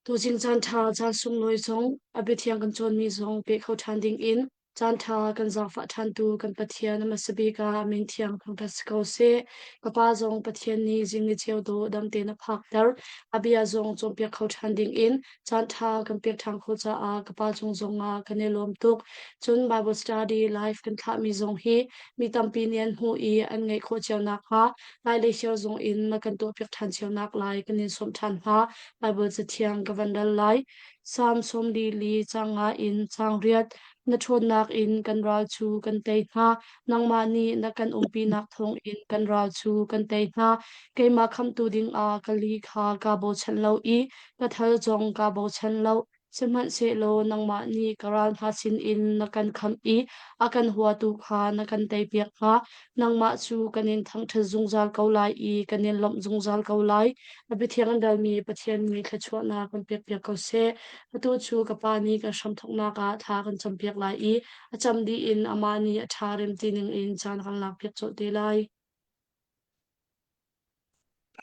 Tuzing caan ṭha caan sunglawi zong a biathiang kan cawnmi zong pe kho ṭhan dingin caan ṭha kan zaangfah ṭhantu kan Pathian a hmasa bik ah a min thiang thangṭhat si ko seh. Ka pa zong Pathian nih zing ni ceu dawh dam tein a phakter. A bia zong cawnpiak kho ṭhan dingin caan ṭha kan pek ṭhan khawh caah ka pa cung zongah kan i lawm tuk. Cun Bible study live kan thlahmi zong hi mi tampi nih an hmuh i an ngaih khawh cio nakhnga Lai le Hiar zong in na kan tuahpiak ṭhan cio naklai kan in sawm ṭhan hna. Baibal Cathiang ka van rel lai. Salm sawmli li caang nga in caang riat. Na ṭhawnnak in kan ral cu kan tei hna. Nangmah nih na kan umpinak thawngin kan ral cu kan tei hna. Keimah khamhtu dingah ka li kha kaa bochan lo i ka thal zong kaa bochan lo. Sihmanhsehlaw nangmah nih ka ral hna sinin na kan khamh i a kan huatu kha na kan teipiak hnga. Nangmah cu kan in thangṭhat zungzal ko lai i kan in lawmh zungzal ko lai. A biathiang an dalmi Pathian nih thluachuahnak kan pekpiak ko seh. Atu cu ka Pa nih kan hramthawknak ah thla kan campiak lai i a cam dih in amah nih a ṭha rem ti ningin caan kan lakpiak colh te lai.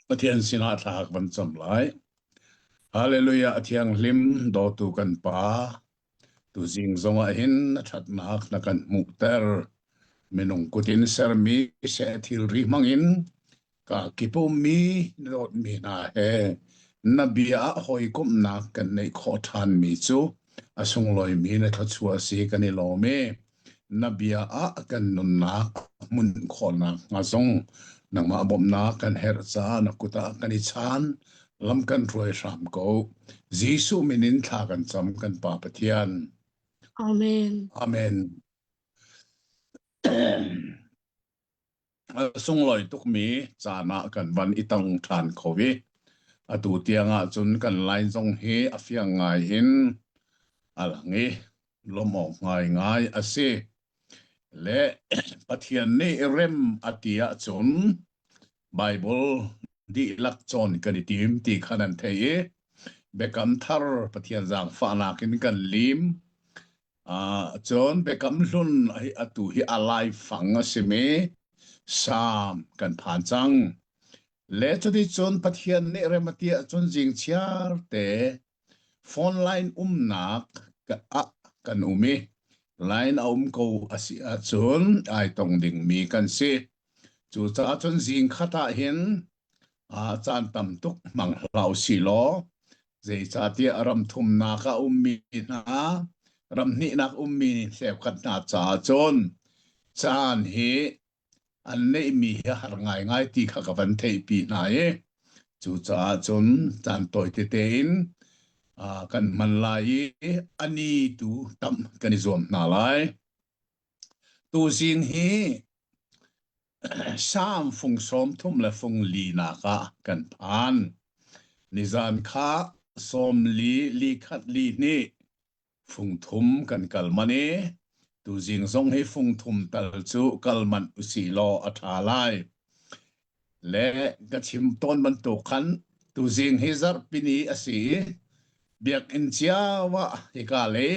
Pathian sinah thla ka van cam lai. Hallelujah a thianghlim dawtu kan Pa tuzing zongah hin na ṭhatnak na kan hmuhter. Minung kut in sermi seh thilri hmangin ka kipummi na dawtmi hna he na bia ah hawikomhnak kan neih khawh ṭhanmi cu a sunglawimi na thluachuah si kan i lawm i Na bia ah kan nunnak hmun khawhnak hnga zong nangmah bawmhnak kan herh caah na kut ah kan i chaan. Lam kan hruai hram ko. Jesuh min in thla kan cam kan Pa Pathian. Amen. Amen. Sunglawi tukmi caan ah kan van i tong ṭhan kho i atu tiang ah cun kan line zong hi a fiang ngai in a lang i lawmh awk ngaingai a si. Le Pathian nih rem a ti ahcun Baibal dihlak cawn kan i tim ti kha nan theih i Biakam Thar Pathian zaangfahnak in kan lim. Uh, cun Biakam Hlun hi atu hi a laifang a simi Salm kan phan cang. Le cuticun Pathian nih rem a ti ahcun zing chiar te phone line umnak ah kan um i line a um ko a si ahcun ai tong dingmi kan si. Cucaah cun zing khat ah hin ah caan tam tuk hmang hlah usih law zeicahtiah ram thumnak ah ummi hna ram hnihnak ummi cheukhat hna caah cun caan hi an neihmi hi a har ngaingai ti kha ka van theihpi hna i cucaah cun caan tawi tete in kan hman lai i a ni tu tam kan i zuam hna lai. Tuzing hi Salm fung 30 le fung linak ah kan phan. Nizan kha 40 li khat li hnih fung thum kan kal manh i tuzing zong hi fung thum tal cu kal manh usih law a ṭha lai. Le ka chim tawn bantuk khan tuzing hi zarhpini a si i biakinn cio ah hika lei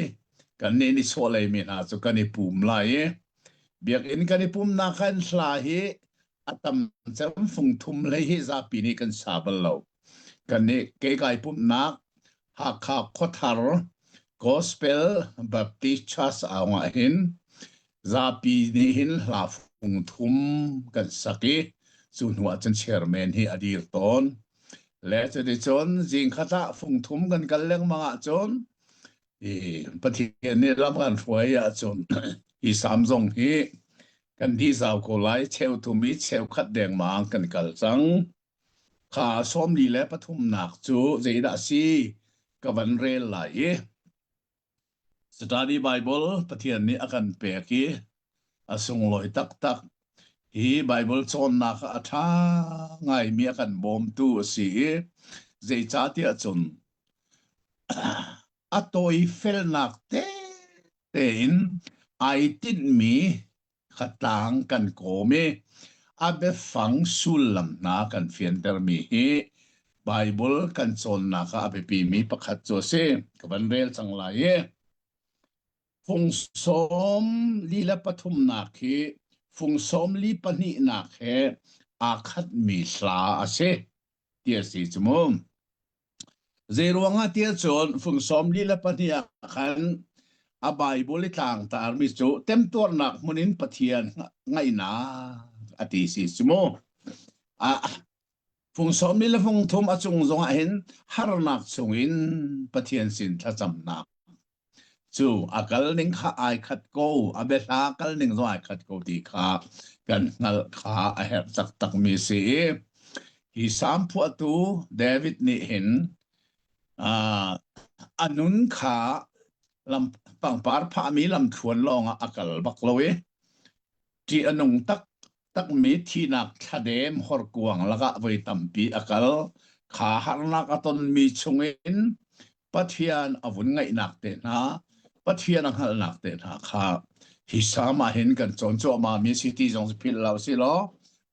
kannih nichuahlei mi hna cu kan i pum lai i biakinn kan i pumnak khan hla hi a tam cem fung thum hlei hi zapi nih kan sa bal lo. Kannih kei kai pumhnak Hakha Khuathar Gospel Baptist Church aung ah hin zapi nih hin hla fung thum kan sak i cu hnu ah cun chairman hi a dir tawn. Le cuticun zingkhat ah fung thum kan kal lengmang ahcun i Pathian nih lam kan hruai ahcun hi sam zong hi kan dih zau ko lai cheu thum i cheukhat dengmang kan kal cang. Kha sawmli le pathumnak cu zeidah a si ka van rel lai i Study Bible Pathian nih a kan pek i a sunglawi taktak. Hi Bible cawnnak ah a ṭha ngaimi a kan bawmtu a si i zeicahtiah cun a tawifelnak tete in ai tinhmi khatlang kan kawm i a biafang sullam hna kan fiantermi hi Baibal kan cawnnak ah a biapimi pakhat cu a si. Ka van rel cang lai i fung sawm li le pathumnak hi fung sawm li pahnihnak he aa khatmi hla a si ti a si cu mu. Zeiruangah tiah cun fung 42 ah khan a Baibal i tlangtarmi cu temtuarnak hmun in Pathian ngaihnak a ti si cu mu. Ah, fung sawmli le fung thum a cung zongah hin harnak chungin Pathian sin thlacamnak cu a kal ning kha ai khat ko, a biahla kal ning zong ai khat ko ti kha kan hngalh kha a herh taktakmi si i hi Salm phuahtu David nih hin uh, a nun kha lam pangpar phahmi lamthluan lawngah a kal bak lo i ṭih a nung tak takmi thihnak thladem horkuang lakah voi tampi a kal. Kha harnak a tonmi chungin Pathian a vun ngaihnak te hna, Pathian a hngalhnak te hna kha hi salm ah hin kan cawn cuahmah mi si ti zong philh lo si law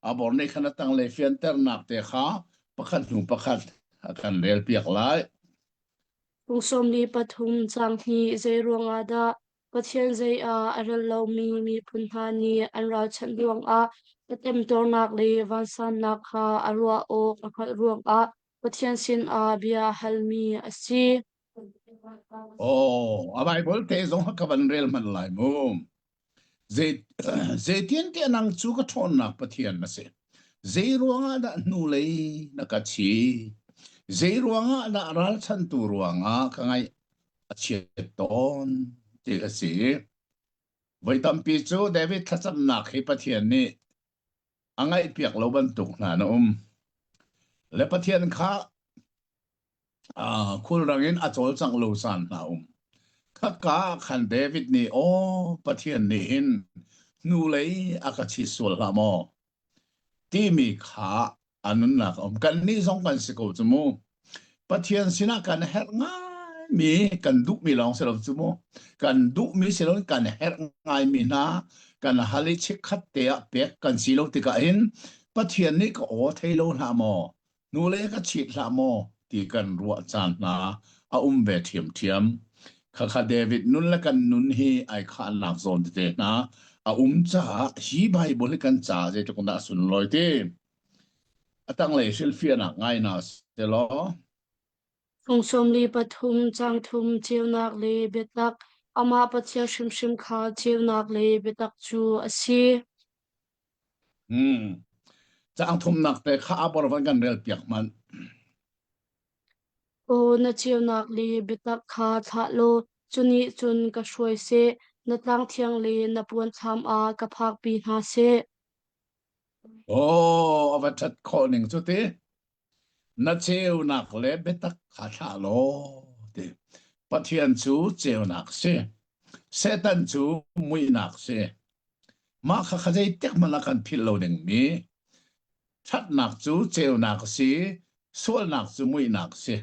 a bor nih khan a tanglei fianternak te kha pakhat hnu pakhat a kan rel piak lai. Kum 43 cang hi zei ruangah dah Pathian zei ah a rel lomi miphun hna nih an ralchanh ruangah a temtuarnak le vansannak kha a ruah awk a hngalh ruangah Pathian sinah bia a halmi a si. Oh, a Bible te zong ka van rel hman lai mu. Zei zeitiantiah nang cu ka ṭhawnnak Pathian na si. Zei ruangah dah hnulei na ka chi? Zei ruangah dah ralchantu ruangah ka ngaih a chiat tawn ti a si. Voi tampi cu David thlacamnak hi Pathian nih a ngaihpiak lo bantuk hna na um. Le Pathian kha khulrang in a cawlcangh lo caan hna um. Khaka ah khan David nih, Aw Pathian nih hin hnulei a ka chit sual hlah maw? Timi kha a nunnak a um. Kannih zong kan si ko cu mu. Pathian sinah kan herh ngaimi, kan duhmi lawng si lo cu mu. Kan duhmi si loin kan herh ngaimi hna, kan hal i chikkhat te ah pek kan si lo tikah hin Pathian nih ka aw thei lo hlah maw? Hnulei ka chit hlah maw ti kan ruah caan hna a um ve ṭhiamṭhiam. Khakha David nun le kan nun hi ai khahnak zawn tete hna a um caah hi Bible hi kan ca zeitluk in dah a sunlawi ti. A tanglei hrilhfiahnak ngai hna selaw. Fung 43 caang thum ceunak le biatak amah Pathian hrimhrim kha ceunak le biatak cu a si. Hmm. Caang thumnak te kha a bor van kan rel piak hmanh. Aw na ceunak le biatak kha thlah law cu nih cun ka hruai seh, na tlang thiang le na puanthlam ah ka phakpi hna seh. Aw, a va ṭhat khawh ning cu ti. Na ceunak le biatak kha thlah law ti. Pathian cu ceunak si. Satan cu muihnak si. Mah kha kha zeitik hmanh ah kan philh lo dingmi ṭhatnak cu ceunak a si, sualnak cu muihnak a si.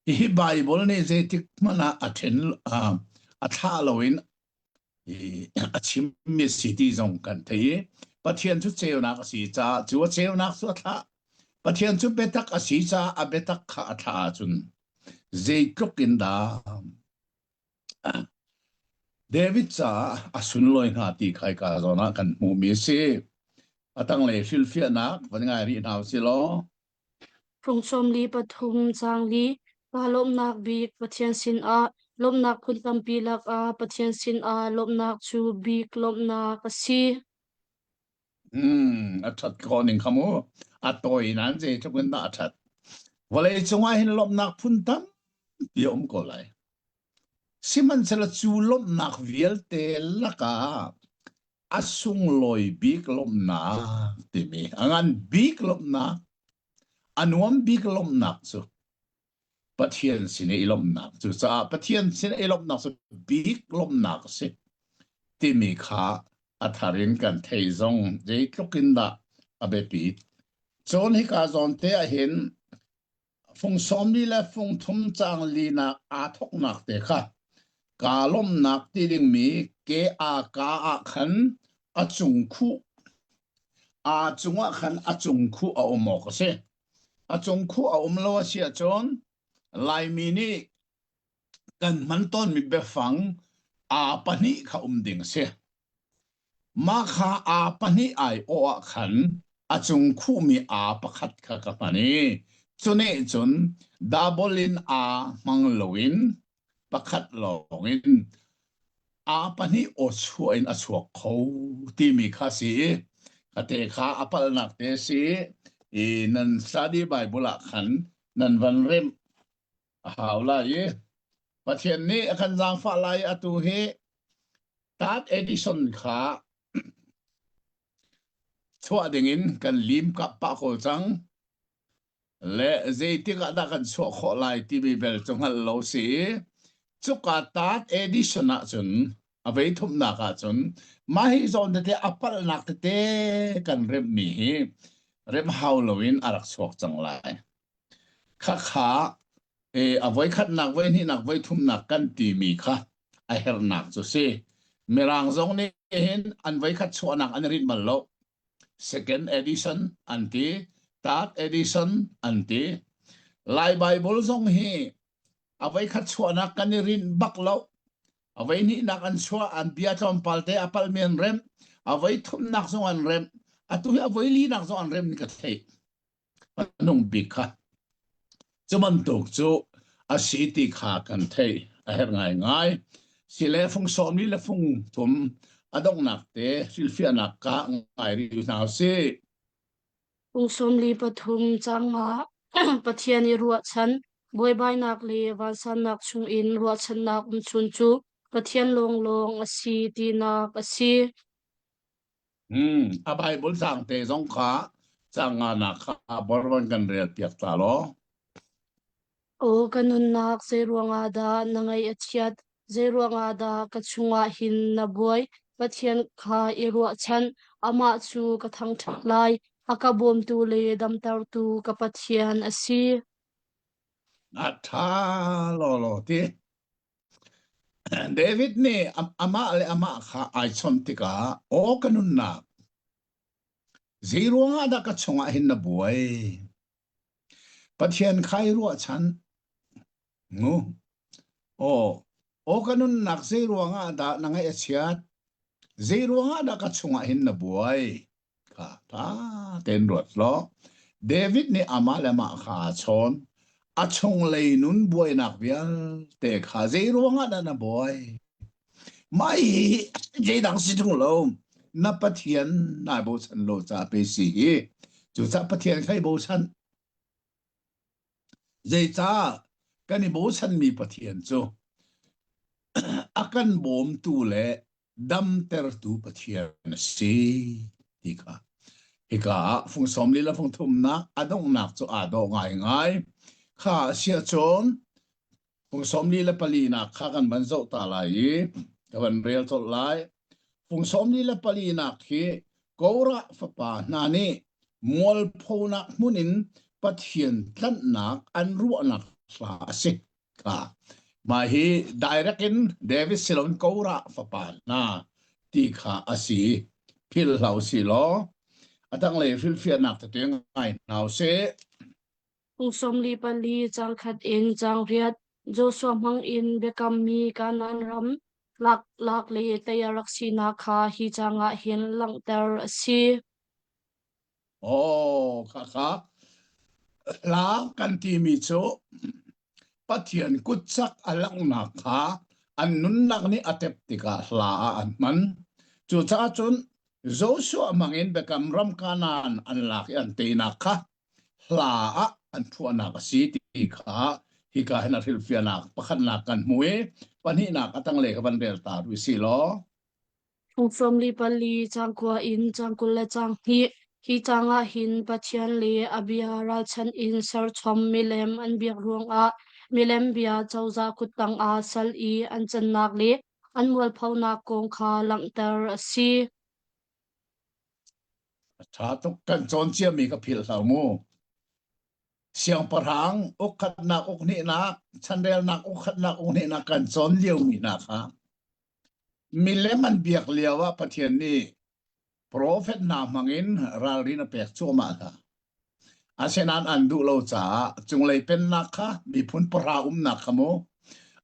Hihi Baibal nih zeitik hmanh ah a ṭhen a thlah loin a chimmi si ti zong kan thei i Pathian cu ceunak a si caah cu a ceunak cu a thlah. Pathian cu biatak a si caah a biatak kha a thlah ahcun zeitluk in dah David caah a sunlawi hnga ti kha hika zawn ah kan hmuhmi a si. A tanglei hrilhfiahnak van ngai rih hna usih law. Fung 43 caang li Kaa lawmhnak bik Pathian sinah lawmhnak phun tampi lakah Pathian sinah lawmhnak cu bik lawmhnak a si. Hmm, a ṭhat khawh ning kha mu. A tawi nain zeitluk in dah a ṭhat. Vawlei cungah hin lawmhnak phun tampi a um ko lai. Sihmanhsehlaw cu lawmhnak vialte lakah a sunglawi bik lawmhnak timi a ngan bik lawmhnak, a nuam bik lawmhnak cu Pathian sin i lawmhnak. Cucaah Pathian sin i lawmhnak cu bik lawmhnak a si timi kha a thar in kan thei zong zeitluk in dah a biapit. Cun hika zawn te ah hin Fung 40 le fung thum caang linak aa thawknak te kha kaa lawmhnak ti dingmi KAK ah khan a cung khuh aa cungah khan a cung khuh a um awk a si. A cung khuh a um lo a si ahcun Laimi nih kan hman tawnmi biafang aa pahnih kha um ding a si. Mah kha aa pahnih aiawh ah khan a cung khuhmi aa pakhat kha ka hman i. Cu nih cun double in aa hmang loin pakhat lawng in aa pahnih aw chuah in a chuak kho timi kha si i kate kha a palhnak te si i nan study Bible ah khan nan van remh a hau lai i Pathian nih a kan zaangfah lai atu hi Third edition kha chuah dingin kan lim kap pah ko cang. Le zeitik ah dah kan chuah khawh lai timi bel cu hngalh lo si. Cuka third edition ahcun a vei thumnak ahcun mah hi zawn tete a palhnak tete kan remhmi hi remh hau loin a rak chuak cang lai. Khakha a voikhatnak, voihnihnak, voithumnak kan timi kha a herhnak cu si. Mirang zong nih hin an voikhat chuahnak an i rinh bal lo. Second edition an ti, third edition an ti. Lai Bible zong hi a voikhat chuahnak kan i rinh bak lo. A voihnihnak an chuah, an bia tlawmpal te a palhmi an remh. A voithumnak zong an remh. Atu hi a voilinak zong an remh ni ka theih. Hmanung bik kha cu bantuk cu a si ti kha kan theih a herh ngaingai. Si le fung sawmli le fung thum a donghnak te hrilhfiahnak ka ngai rih hna usih. Fung 43 cang ah Pathian i ruahchan, buaibainak le vansannak chungin ruahchannak umchun cu Pathian lawnglawng a si tinak a si. Hmm, a Bible caang te zong kha caang nganak kha borvan kan rel piak ta law. Aw ka nunnak zeiruangah dah na ngaih a chiat? Zeiruangah dah ka chungah hin na buai? Pathian kha i ruahchan, amah cu ka thangṭhat lai. A ka bawmtu le damtertu ka Pathian a si. A ṭha lawlaw ti. David nih amah le amah kha ai chawnh tikah aw ka nunnak zeiruangah dah ka chungah hin na buai Pathian kha i ruahchan ngu aw aw ka nunnak zeiruangah dah na ngaih a chiat zeiruangah dah ka chungah hin na buai Kha ṭha tein ruat law David nih amah le amah kha aa chawn. A chunglei nun buainak vialte kha zei ruangah dah na buai? Mah hi zeidang si ṭung lo. Na Pathian nai bochan lo ca pe si hi. Cucaah Pathian kha i bochan. Zeicah kan i bochanmi Pathian cu a kan bawmtu le damtertu Pathian a si ti kha hika ah fung sawmli le fung thumnak a donghnak cu aa dawh ngaingai kha a si ahcun fung sawmli le palinak kha kan van zoh ta lai i ka van rel colh lai fung sawmli le palinak hi Korah fapa hna nih mualphonak hmun in Pathian tlanhnak an ruahnak hla a si Kha. Mah hi direct in David siloin Korah fapa hna ti kha a si. Philh hlah usih law a tanglei hrilhfiahnak tete ngai hna usih. Kum 44 caang khat in caang riat Joshua hmang in biakammi Kanaan ram lak, lak le tei a rak sinak kha hi caang ah hin langhter a si. Oh, khakha hla kan timi cu Pathian kutcak a langhnak kha an nunnak nih a tep tikah hla ah an hman. Cucaah cun Joshua hmangin Biakam ram Kanaan an lak i an teinak kha hla ah an phuahnak a si ti kha hika hin a hrilhfiahnak pakhatnak kan hmu i pahnihnak a tanglei ka van rel ta rih si law. Phung 44 caang kua in caang 20 le caang hnih. Hi caang ah hin Pathian le a bia ralchanh in serchom milem an biak ruangah milem bia cozah kuttang ah sal i an cannak le an mualphonak kong kha langhter a si. A ṭha tuk kan cawn ciami ka philh hlah mu. Siangpahrang ukkhatnak ukhnihnak chanrelnak ukkhatnak ukhnihnak kan cawn liomi hna kha Milem an biak lioah Pathian nih profet hna hmangin ralrin a pek cuahmah hna. Asinain an duh lo caah cunglei pennak kha miphun pahra umnak kha mu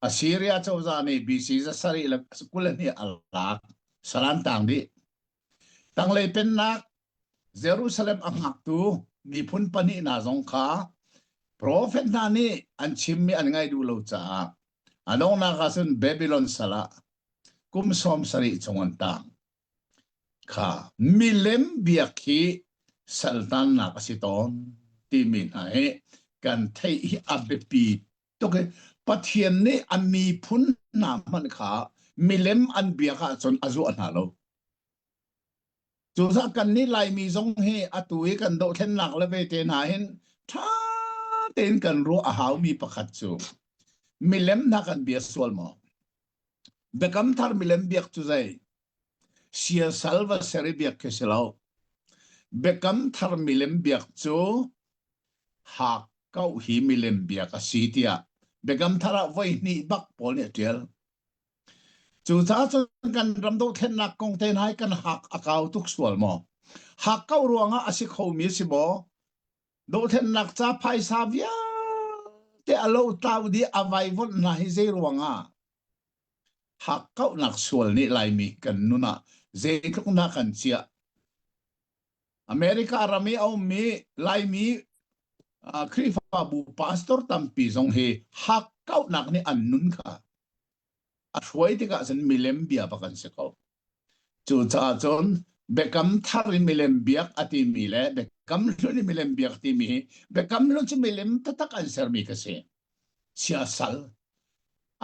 Assyria cozah nih BC 722 a lak salan tang dih. Tanglei pennak Jerusalem a hngaktu miphun pahnih hna zong kha. Profet hna nih an chimmi an ngaih duh lo caah a donghnak ah cun Babylon sal ah kum 70 chung an tang. Kha milem biak hi saltannak a si tawn timi hna hi kan theih hi a biapi tuk i Pathian nih a miphun hna hmanh kha milem an biak ahcun a zuah hna lo. Cucaah kannih Laimi zong hi atu i kan dohthlennak le vete hna hin ṭha tein kan ruah a haumi pakhat cu milem hna kan bia sual maw? Biakam thar milem biak cu zei? Siasal va ser i biak khi si lo. Biakam thar milem biak cu hak kauh hi milem biak a si tiah Biakam thar ah voi hnih bak Paul nih a ṭial. Cucaah cun kan ram dohthlennak kong te hna hi kan hak a kau tuk sual maw? Hak kau ruangah a si khomi a si maw? Dohthlennak ca phaisa vialte a lo tlau dih a vaivonh hna hi zei ruangah? Hak kauhnak sual nih Laimi kan nun ah zeitluk na kan chiah? America ram i a ummi Laimi Khrihfabu pastor tampi zong hi hakkauhnak nih an nun kha a hruai tikah cun milem bia bak an si ko. Cucaah cun biakam thar i milem biak a timi le biakam hlun i milem biak timi hi biakam hlun cu milem taktak an sermi ka si. Siasal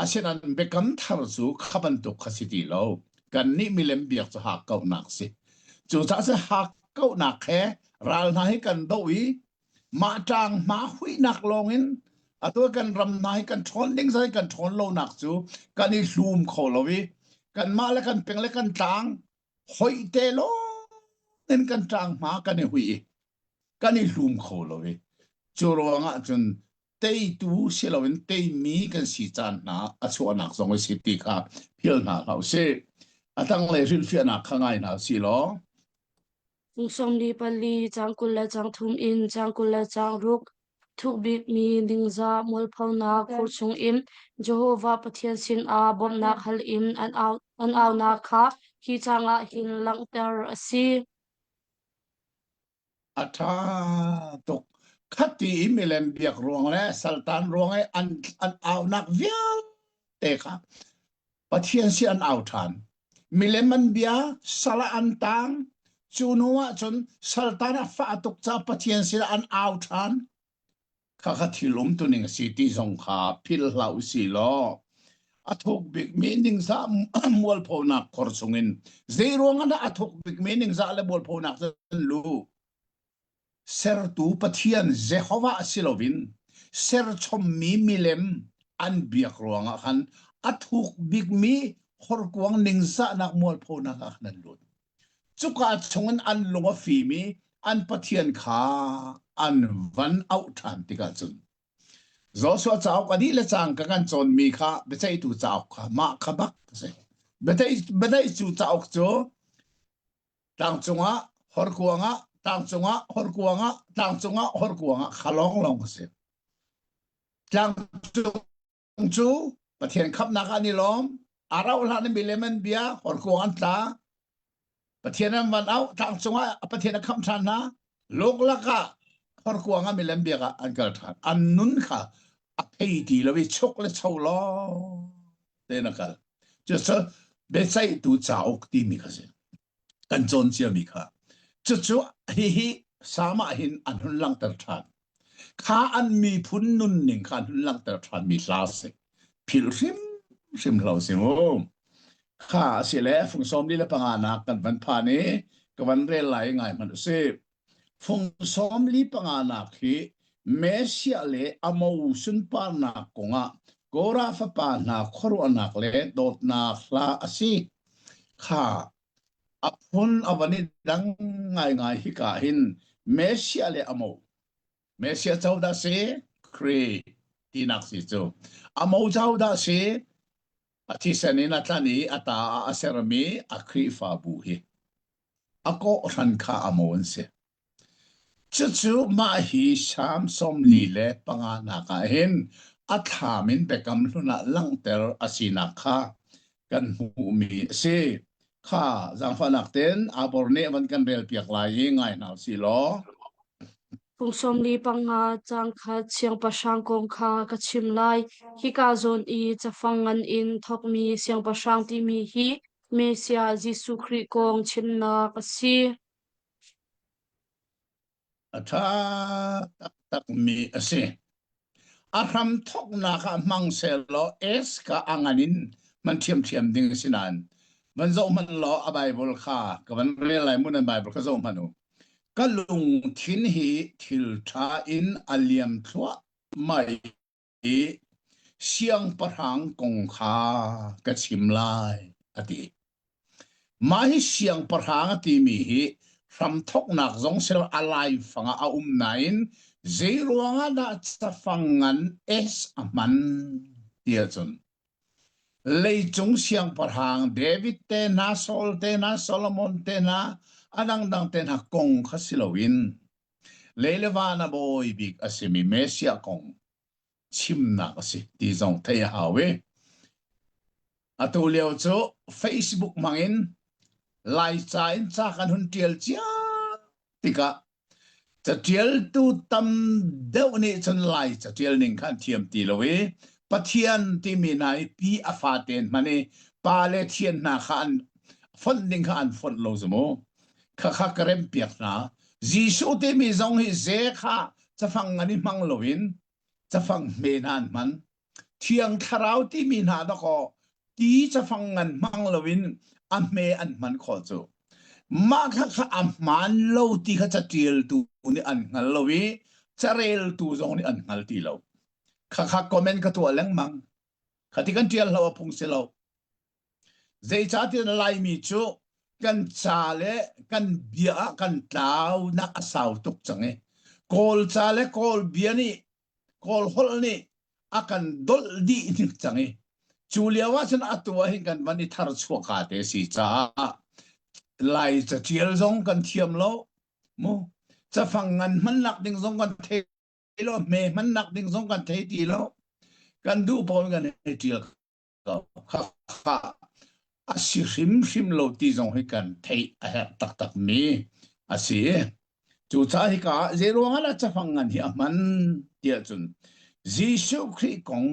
Asinain biakam thar cu kha bantuk kha si ti lo. Kannih milem biak cu hakkauhnak si. Cucaah cu hakkauhnak he ral hna hi kan doh i mah ṭang hma huihnak lawngin atu kan ram hna hi kan ṭhawn ding zai kan ṭhawn lonak cu kan i hlum kho lo i kanmah le kan peng le kan tlang hoih te lawng in kan ṭang hma kan i huih i kan i hlum kho lo i cu ruangah cun teitu si loin teimi kan si caan hna a chuahnak zong a si ti kha phil hna hlah usih. A tanglei hrilhfiahnak kha ngai hna usih law. Kum 44 caang 20 le caang thum in caang 20 le caang ruk thuk bikmi ningzah mualphonak khur chungin Jehovah Pathian sinah bawmhnak hal in an au an aunak kha hi caang ah hin langhter a si. A ṭha tuk. Khati i milem biak ruang le saltan ruang i an, an aunak vialte kha Pathian si an au ṭhan. Milem an bia, sal ah an tang. Cu hnu ah cun saltan a fah tuk caah Pathian sinah an au ṭhan. Khakha thil umtuning a si ti zong kha philh hlah usih law a thuk bikmi ningzah mualphonak khor chungin zei ruangah dah a thuk bikmi ningzah le mualphonak cu an lu sertu Pathian Jehovah si loin serchommi milem an biak ruangah khan a thuk bikmi horkuang ningzahnak mualphonak ah khan an lut. Cuka chungin an lung a fim i an Pathian kha an van auh ṭhan tikah cun Joshua cauk a dih le cangka kan cawnmi kha biaceihtu cauk kha mah kha bak a si. Biaceihtu cauk cu tlangcung ah horkuang ah tlangcung ah horkuang ah tlangcung ah horkuang ah kha lawnglawng a si. Tlangcung cu Pathian khamhnak ah an i lawm. A rauh hlan in milem an bia, horkuang an tla. Pathian an van auh, tlang cungah Pathian a khamh ṭhan hna. Luklak ah horkuang ah milem biak ah an kal ṭhan. An nun kha a phei ti lo i chuk le cho lawng tein a kal. Cucu biaceihtu cauk timi kha si. Kan cawn ciami kha. Cucu hihi Salm ah hin an hun langhter ṭhan. Kha an miphun nunning kha an hun langhter ṭhanmi hla a si. Philh hrimhrim hlah usih mu. Kha a si le fung 45 nak kan van phan i ka van rel lai ngai hmanh usih. Fung 45 nak hi Messiah le a mo sunparnak kongah Korah fapa hna khuaruahnak le dawtnak hla a si. Kha a phun a van i dang ngaingai hika hin Messiah le a mo. Messiah co dah si? Khrih tinak si cu. A mo co dah si? A thisen in a tlan i a ta ah a sermi a Khrihfabu hi. A kawhhran kha a mo an si. Cucu mah hi Salm 45 nak ah hin a thlam in Biakam Hlun ah langhter a sinak kha kan hmuhmi a si. Kha zaangfahnak tein Abor nih a van kan relpiak lai i ngai hna usih law. Kum 45 caang khat siangpahrang kong kha ka chim lai. Hika zawn i cafang ngan in thawkmi siangpahrang timi hi Messiah Jesuh Khrih kong chimnak a si. A ṭha taktakmi a si. A hramthawknak ah hmang sehlaw S kha a ngan in hman ṭhiamṭhiam ding a si nain van zoh hmanh law a Baibal kha ka van rel lai mu nan Baibal kha zoh hmanh u. Ka lungthin hi thil ṭha in a liam thluahmah i siangpahrang kong kha ka chim lai, a ti. Mah hi siangpahrang a timi hi hramthawknak zong silo a laifang ah a um nain zeiruang ah dah cafang ngan S a hman ti ahcun leicung siangpahrang David te hna, Saul te hna, Solomon te hna, a dangdang te hna kong kha si loin lei le van a bawi bik a simi Messiah kong chimnak a si ti zong theih a hau i atu lio cu Facebook hmangin Laica in ca kan hun ṭial cia tikah caṭialtu tam deuh nih cun Lai caṭial ning kha an thiam ti lo i Pathian timi hna i pi a fate in hman i pa le thian hna kha an fonh ding kha an fonh lo zu mu. Khakha ka rempiak hna. Jesuh timi zong hi ze kha cafang ngan i hmang loin cafang hme hna an hman. Thiang Thlarau timi hna dakaw ti cafang ngan hmang loin a hme an hman khawh cu. Mah kha kha a hmaan lo ti kha caṭialtu nih an hngal lo i careltu zong nih an hngal ti lo. Khakha comment ka tuah lengmang. Khati kan ṭial lo a phung si lo. Zeicahtiah Laimi cu kan ca le kan bia ah kan tlaunak a sau tuk cang i Kawl ca le Kawl bia nih Kawl holh nih a kan dolh dih hnik cang i cu lio ah cun atu ah hin kan van i thar chuah ka te si caah Lai caṭial zong kan thiam lo mu cafang ngan hmannak ding zong kan thei lo hme hmannak ding zong kan thei ti lo kan duh pawl kan hei ṭial Khakha a si hrimhrim lo ti zong hi kan theih a herh taktakmi a si. Cucaah hika ah zeiruang ah dah cafang ngan hi a hman tiah cun Jesuh Khrih kong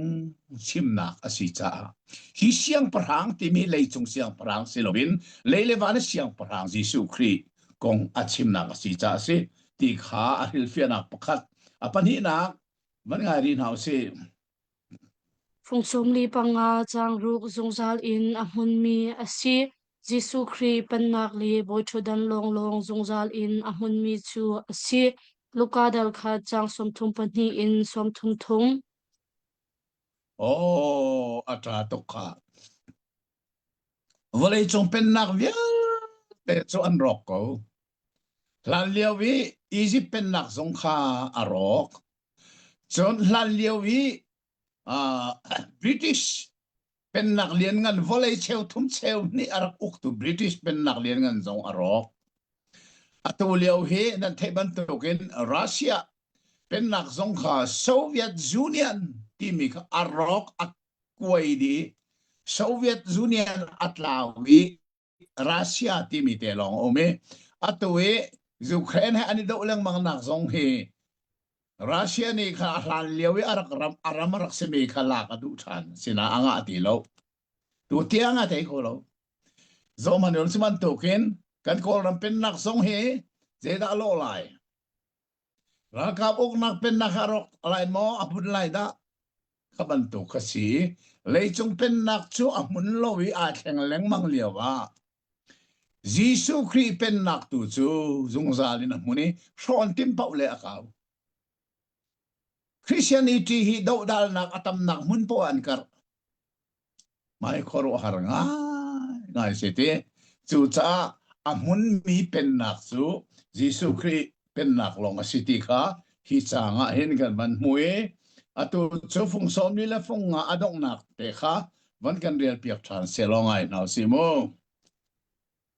chimnak a si caah hi siangpahrang timi leicung siangpahrang si loin lei le van siangpahrang Jesuh Khrih kong a chimnak a si caah a si ti kha a hrilhfiahnak pakhat a pahnihnak van ngai rih hna u sih. Fung 45 caang ruk zungzal in a hmunmi a si. Jesuh Khrih Pennak le bawiṭhutdan lawnglawng zungzal in a hmunmi cu a si. Luka dal khat caang 32 in 33. Aw, a ṭa tuk kha. Vawleicung pennak vialte cu an rawk ko. Hlanlio i Izipt pennak zong kha a rawk. Cun hlanlio i uh, British pennak lianngan vawlei cheuthum cheu hnih a rak uktu British pennak lianngan zong a rawk. Atu lio hi nan theih bantukin Russia pennak zong kha Soviet Union timi kha a rawk a kuai dih. Soviet Union a tlau i Russia timi te lawng a um i atu i Ukraine he an i doh lengmang nak zong hi Russia nih kha a hlan lio i a rak ram a ram a rak simi kha lak a duh ṭhan sinah a ngah ti lo tu tiang a thei kho lo zohman si bantukin kan Kawlram pennak zong hi zeidah lawh lai Ralkap uknak pennak a rawk lai maw a hmun lai dah? Kha bantuk kha si. Leicung pennak cu a hmun lo i aa thleng lengmang lio ah Jesuh Khrih pennak tu cu zungzal in a hmun i hrawn tim paoh le a kau. Christianity hi dohdalnak a tamnak hmun poah an karh. Mai khuaruahhar ngaingai si ti. Cucaah a hmunmi pennak cu Jesuh Khrih pennak lawng a si ti kha hi caang ah hin kan van hmu i atu cu fung sawmli le fung nga a donghnak te kha van kan rel piak ṭhan selaw ngai hna usih mu.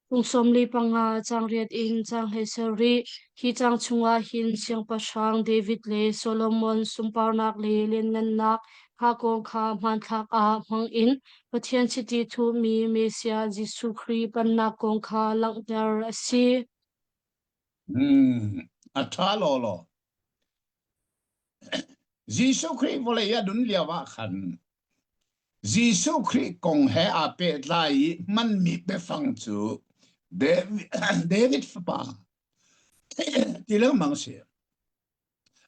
Kum 45 caang riat in caang 17. Hi caang chungah hin Siangpahrang David le Solomon sunparnak le lianngannak kha kong kha hmanthlak ah hmang in Pathian chiti thuhmi Messiah Jesuh Khrih pennak kong kha langhter a si. Hmm, a ṭha lawlaw. Jesuh Khrih vawlei a nun lio ah khan Jesuh Khrih kong he aa pehtlai i hmanmi biafang cu David fapa ti lengmang si.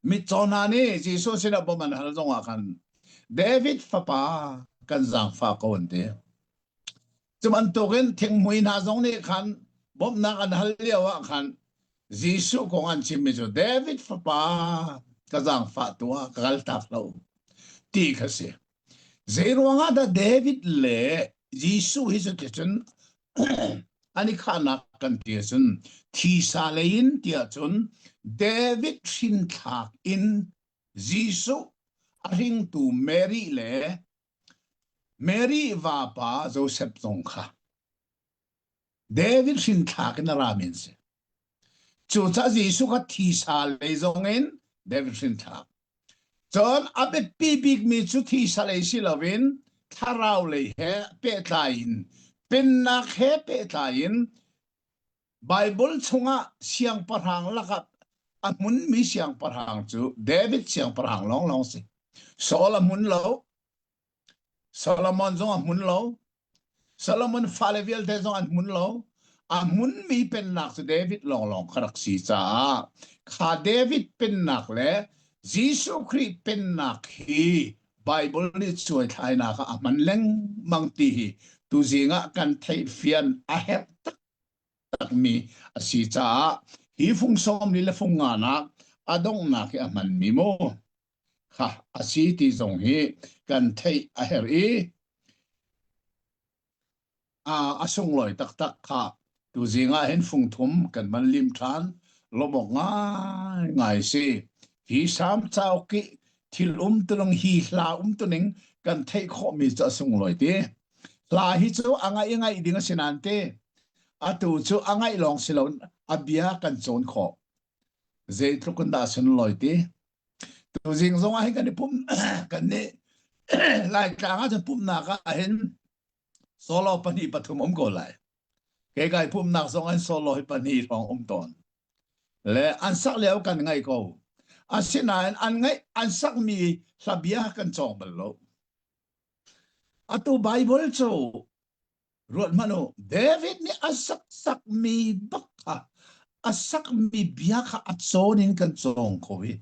Mitcaw hna nih Jesuh sinah bawmh an hal zongah khan David fapa kan zaangfah ko an ti. Cu bantukin thinghmui hna zong nih khan bawmhnak an hal lio ah khan Jesuh kong an chimmi cu David fapa ka zaangfah tuah ka kaltak lo ti kha si. Zei ruangah dah David le Jesuh hi cuticun an i khahnak kan ti ahcun thisa lei in ti ahcun David hrinthlak in Jesuh a hringtu Mary le Mary vapa Joseph zong kha David hrinthlak in a rami an si. Cucaah Jesuh kha thisa lei zong in David hrinthlak. Cun a biapi bikmi cu thisa lei si loin thlarau lei he pehtlai in pennak he pehtlai in Baibal chungah siangpahrang lakah a hmunmi siangpahrang cu David siangpahrang lawnglawng si. Saul a hmun lo. Solomon zong a hmun lo. Solomon fale vialte zong an hmun lo. A hmunmi pennak cu David lawnglawng kha rak si caah kha David pennak le Jesuh Khrih pennak hi Baibal nih cuaithlainak ah a hman lengmang ti hi tuzing ah kan theihfian a herh taktakmi a si caah hi fung sawm li le fung nga nak a donghnak hi a hmanmi mu kha a si ti zong hi kan theih a herh i a sunglawi taktak kha tuzing ah hin fungthum kan van lim ṭhan lawmawk ngai ngai si hi Salm cauk i thil umtuning hi hla umtuning kan theih khawhmi cu a sunglawi ti hla hi cu a ngaih ngaih ding a si nain te atu cu a ngaih lawng si lo a bia kan cawn khawh zeitluk in dah sunlawi ti tuzing zong ah hin kan i pum kan nih Laitlang ah cun pumhnak ah hin solo pahnih pathum um ko lai kei kai pumhnak zong an solo hi pahnih hrawng um tawn le an sak lio kan ngai ko asinain an ngaih an sakmi hla bia kan cawng bal lo atu Bible cu Ruat hmanh u, David nih a sak sakmi bak kha a sakmi bia kha a cawn in kan cawng kho i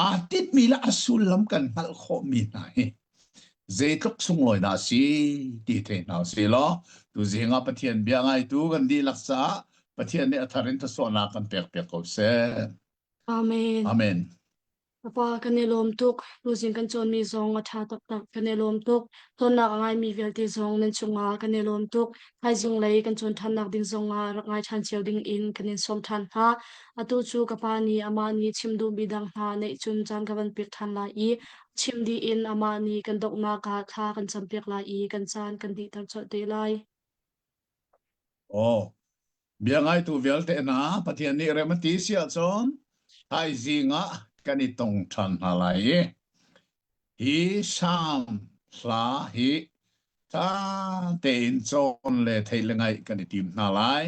aa tinhmi le a sullam kan hngalh khawhmi hna hi zeitluk sunglawi dah a si ti thei hna usih law tuzing ah Pathian bia ngaitu kan dihlak caah Pathian nih a thar in thasuahnak kan pekpiak ko seh. Amen. Amen. Ka pa, kan i lawm tuk. Tuzing kan cawnmi zong a ṭha taktak. Kan i lawm tuk. Cawnnak a ngaimi vialte zong nan cungah kan i lawm tuk. Thaizing lei kan cawn ṭhannak ding zongah rak ngai ṭhan cio dingin kan in sawm ṭhan hna. Atu cu ka pa nih amah nih chim duhmi dang hna neih cun caan ka van pek ṭhan lai i chim dih in amah nih kan donghnak ah thla kan campiak lai i kan caan kan dihter colh te lai. Aw, Bia ngaitu vialte hna Pathian nih rem a ti si ahcun thaizing ah kan i tong ṭhan hna lai i hi Salm hla hi ṭha tein cawn le theih le ngaih kan i tim hna lai.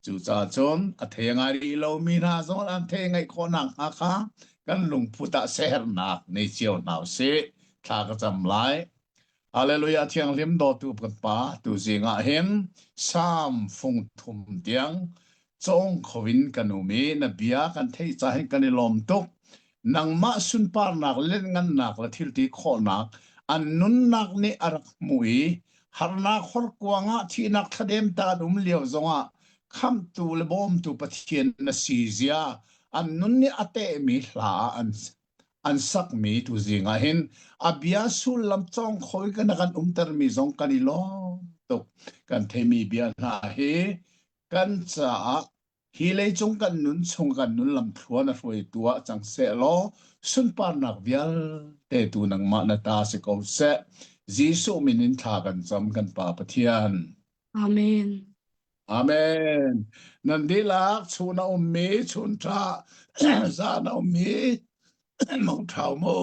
Cucaah cun a thei a ngai rih lomi hna zong an thei ngaih khawh nakhnga kha kan lungput ah siaherhnak nei cio hna usih. Thla ka cam lai. Hallelujah thianghlim dawtu kan Pa tuzing ah hin Psalm fung thum tiang cawng kho in kan um i na bia kan theih ca hin kan i lawm tuk nangmah sunparnak lianngannak le thilti khawhnak an nunnak nih a rak hmuh i harnak horkuang ah thihnak thladem ta an um lio zongah khamhtu le bawmtu Pathian na si zia an nun nih a tehmi hla ah an an sakmi tuzing ah hin a bia sullam cawng kho i kan kan umtermi zong kan i lawm tuk kan theimi bia hna hi kan caah hi leicung kan nun chung kan nun lamthluan a hruaitu ah cang seh law sunparnak vialte tu nangmah na ta si ko seh Jesuh min in thla kan cam kan Pa Pathian Amen. Amen. Nan dihlak chun a ummi, chun ṭha, zan a ummi, mong ṭhau mu.